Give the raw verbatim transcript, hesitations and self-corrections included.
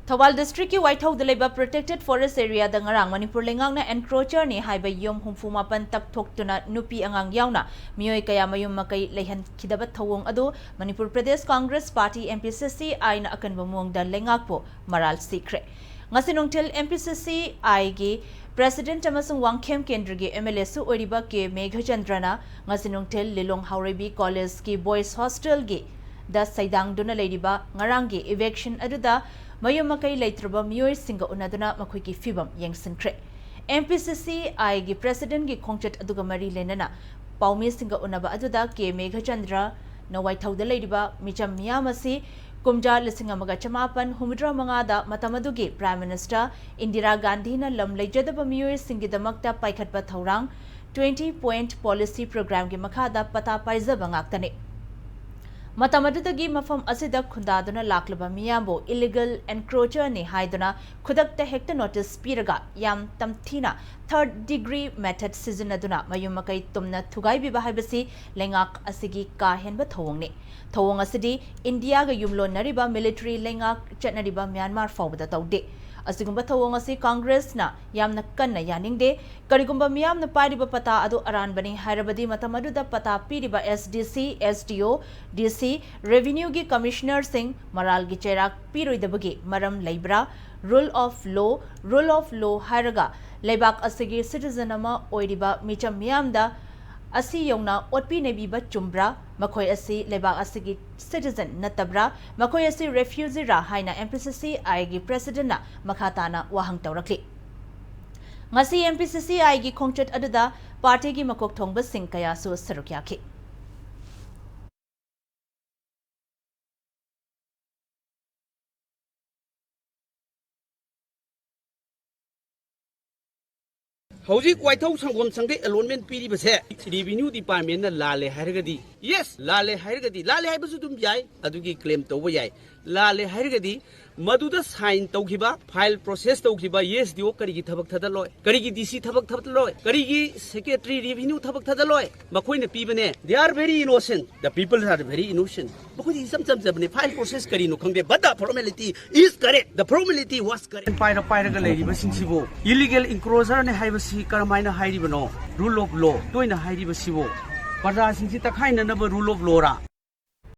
Thoubal district ꯀꯤ ꯋꯥꯏꯊꯧꯗ ꯂꯩꯕ protected forest area ꯗ ꯉꯔꯥꯡ ꯃꯅꯤꯄꯨꯔ ꯂꯩꯉꯥꯛꯅ encroacher ꯅꯤ ꯍꯥꯏꯕ ꯌꯨꯝ ꯍꯨꯝꯐꯨ ꯃꯥꯄꯟ ꯇꯛꯊꯣꯛꯇꯨꯅ ꯅꯨꯄꯤ ꯑꯉꯥꯡ ꯌꯥꯎꯅ ꯃꯤꯑꯣꯏ ꯀꯌꯥ ꯃꯌꯨꯝ ꯃꯀꯩ ꯂꯩꯍꯟꯈꯤꯗꯕ ꯊꯧꯑꯣꯡ ꯑꯗꯨ Manipur Pradesh Congress party, M P C C I ꯅ ꯑꯀꯟꯕ ꯃꯑꯣꯡꯗ ꯂꯩꯉꯥꯛꯄꯨ ꯃꯔꯥꯜ ꯁꯤꯈ꯭ꯔꯦ꯫ ꯉꯁꯤ ꯅꯨꯡꯊꯤꯜ M P C C I ꯒꯤ president ꯑꯃꯁꯨꯡ ꯋꯥꯡꯈꯦꯝ ꯀꯦꯟꯗ꯭ꯔꯒꯤ M L A ꯁꯨ ꯑꯣꯏꯔꯤꯕ ꯀꯦ ꯃꯦꯘꯆꯟꯗ꯭ꯔꯅ ꯉꯁꯤ ꯅꯨꯡꯊꯤꯜ ꯂꯤꯂꯣꯡ ꯍꯥꯎꯔꯩꯕꯤ ꯀꯣꯂꯦꯖꯀꯤ boys hostel ꯒꯤ ꯗ ꯁꯩꯗꯥꯡꯗꯨꯅ ꯂꯩꯔꯤꯕ ꯉꯔꯥꯡꯒꯤ eviction ꯑꯗꯨꯗ ꯃꯌꯨꯝ ꯃꯀꯩ ꯂꯩꯇ꯭ꯔꯕ ꯃꯤꯑꯣꯏꯁꯤꯡꯒ ꯎꯅꯗꯨꯅ ꯃꯈꯣꯏꯒꯤ ꯐꯤꯕꯝ ꯌꯦꯡꯁꯤꯟꯈ꯭ꯔꯦ꯫ M P C C I ꯒꯤ president ꯒꯤ ꯈꯣꯡꯆꯠ ꯑꯗꯨꯒ ꯃꯔꯤ ꯂꯩꯅꯅ ꯄꯥꯎꯃꯤꯁꯤꯡꯒ ꯎꯅꯕ ꯑꯗꯨꯗ ꯀꯦ ꯃꯦꯘꯆꯟꯗ꯭ꯔꯅ ꯋꯥꯏꯊꯧꯗ ꯂꯩꯔꯤꯕ ꯃꯤꯆꯝ ꯃꯤꯌꯥꯝ ꯑꯁꯤ ꯀꯨꯝꯖꯥ ꯂꯤꯁꯤꯡ ꯑꯃꯒ ꯆꯃꯥꯄꯟ ꯍꯨꯝꯐꯨꯇꯔꯥ ꯃꯉꯥꯗ ꯃꯇꯝ ꯑꯗꯨꯒꯤ Prime Minister ꯏꯟꯗꯤꯔꯥ ꯒꯥꯟꯙꯤꯅ ꯂꯝ ꯂꯩꯖꯗꯕ ꯃꯤꯑꯣꯏꯁꯤꯡꯒꯤꯗꯃꯛꯇ ꯄꯥꯏꯈꯠꯄ ꯊꯧꯔꯥꯡ twenty point policy program ꯒꯤ ꯃꯈꯥꯗ ꯄꯇꯥ ꯄꯥꯏꯖꯕ ꯉꯥꯛꯇꯅꯤ꯫ ꯃꯇꯝ ꯑꯗꯨꯗꯒꯤ ꯃꯐꯝ ꯑꯁꯤꯗ ꯈꯨꯟꯗꯥꯗꯨꯅ ꯂꯥꯛꯂꯕ ꯃꯤꯌꯥꯝꯕꯨ illegal encroacher ꯅꯤ ꯍꯥꯏꯗꯨꯅ ꯈꯨꯗꯛꯇ ꯍꯦꯛꯇ notice ꯄꯤꯔꯒ ꯌꯥꯝ ꯇꯝꯊꯤꯅ third degree method ꯁꯤꯖꯤꯟꯅꯗꯨꯅ ꯃꯌꯨꯝ ꯃꯀꯩ ꯇꯨꯝꯅ ꯊꯨꯒꯥꯏꯕꯤꯕ ꯍꯥꯏꯕꯁꯤ ꯂꯩꯉꯥꯛ ꯑꯁꯤꯒꯤ ꯀꯥ ꯍꯦꯟꯕ ꯊꯧꯑꯣꯡꯅꯤ꯫ ꯊꯧꯑꯣꯡ ꯑꯁꯤꯗꯤ ꯏꯟꯗꯤꯌꯥꯒ ꯌꯨꯝꯂꯣꯟꯅꯔꯤꯕ military ꯂꯩꯉꯥꯛ ꯆꯠꯅꯔꯤꯕ ꯃ꯭ꯌꯥꯟꯃꯥꯔ ꯐꯥꯎꯕꯗ ꯇꯧꯗꯦ꯫ ꯑꯁꯤꯒꯨꯝꯕ ꯊꯧꯑꯣꯡ ꯑꯁꯤ ꯀꯪꯒ꯭ꯔꯦꯁꯅ ꯌꯥꯝꯅ ꯀꯟꯅ ꯌꯥꯅꯤꯡꯗꯦ꯫ ꯀꯔꯤꯒꯨꯝꯕ ꯃꯤꯌꯥꯝꯅ ꯄꯥꯏꯔꯤꯕ ꯄꯇꯥ ꯑꯗꯨ ꯑꯔꯥꯟꯕꯅꯤ ꯍꯥꯏꯔꯕꯗꯤ ꯃꯇꯝ ꯑꯗꯨꯗ ꯄꯇꯥ ꯄꯤꯔꯤꯕ S D C, S D O, D C, revenue ꯒꯤ commissioner ꯁꯤꯡ ꯃꯔꯥꯜꯒꯤ ꯆꯩꯔꯥꯛ ꯄꯤꯔꯣꯏꯗꯕꯒꯤ ꯃꯔꯝ ꯂꯩꯕ꯭ꯔꯥ? Rule of law, rule of law ꯍꯥꯏꯔꯒ ꯂꯩꯕꯥꯛ ꯑꯁꯤꯒꯤ citizen ꯑꯃ ꯑꯣꯏꯔꯤꯕ ꯃꯤꯆꯝ ꯃꯤꯌꯥꯝꯗ ꯑꯁꯤ ꯌꯧꯅ ꯑꯣꯠꯄꯤ ꯅꯩꯕꯤꯕ ꯆꯨꯝꯕ꯭ꯔꯥ? ꯃꯈꯣꯏ ꯑꯁꯤ ꯂꯩꯕꯥꯛ ꯑꯁꯤꯒꯤ citizen ꯅꯠꯇꯕ꯭ꯔꯥ? ꯃꯈꯣꯏ ꯑꯁꯤ refugee ꯔꯥ ꯍꯥꯏꯅ M P C C I ꯒꯤ president ꯅ ꯃꯈꯥ ꯇꯥꯅ ꯋꯥꯍꯪ ꯇꯧꯔꯛꯂꯤ꯫ ꯉꯁꯤ M P C C I ꯒꯤ ꯈꯣꯡꯆꯠ ꯑꯗꯨꯗ ꯄꯥꯔꯇꯤꯒꯤ ꯃꯀꯣꯛ ꯊꯣꯡꯕꯁꯤꯡ ꯀꯌꯥꯁꯨ ꯁꯔꯨꯛ ꯌꯥꯈꯤ꯫ ꯍꯧꯖꯤꯛ ꯋꯥꯏꯊꯧ ꯁꯪꯒꯣꯝ ꯁꯪꯗ allotment ꯄꯤꯔꯤꯕꯁꯦ revenue department ꯅ ꯂꯥꯜꯂꯦ ꯍꯥꯏꯔꯒꯗꯤ, yes, ꯂꯥꯜꯂꯦ ꯍꯥꯏꯔꯒꯗꯤ, ꯂꯥꯜꯂꯦ ꯍꯥꯏꯕꯁꯨ ꯑꯗꯨꯝ ꯌꯥꯏ, ꯑꯗꯨꯒꯤ claim ꯇꯧꯕ ꯌꯥꯏ꯫ ꯂꯥꯜꯂꯦ ꯍꯥꯏꯔꯒꯗꯤ ꯃꯗꯨꯗ sign ꯇꯧꯈꯤꯕ, file process ꯇꯧꯈꯤꯕ S D O ꯀꯔꯤꯒꯤ ꯊꯕꯛ ꯊꯥꯗꯠꯂꯣꯏ? ꯀꯔꯤꯒꯤ D C ꯊꯕꯛ ꯊꯥꯗꯠꯂꯣꯏ? ꯀꯔꯤꯒꯤ secretary revenue ꯊꯕꯛ ꯊꯥꯗꯠꯂꯣꯏ? ꯃꯈꯣꯏꯅ ꯄꯤꯕꯅꯦ꯫ They are very innocent. The people are very innocent. ꯃꯈꯣꯏꯗꯤ ꯏꯆꯝ ꯆꯝꯖꯕꯅꯦ꯫ File process ꯀꯔꯤꯅꯣ ꯈꯪꯗꯦ꯫ But the formality is correct. The formality was correct. ꯄꯥꯏꯔ ꯄꯥꯏꯔꯒ ꯂꯩꯔꯤꯕꯁꯤꯡꯁꯤꯕꯨ illegal encroacher ꯅꯦ ꯍꯥꯏꯕꯁꯤ ꯀꯔꯝꯍꯥꯏꯅ ꯍꯥꯏꯔꯤꯕꯅꯣ? Rule of law ꯇꯣꯏꯅ ꯍꯥꯏꯔꯤꯕꯁꯤꯕꯨ ꯄ꯭ꯔꯖꯥꯁꯤꯡꯁꯤ ꯇꯛꯈꯥꯏꯅꯅꯕ rule of law ꯔꯥ?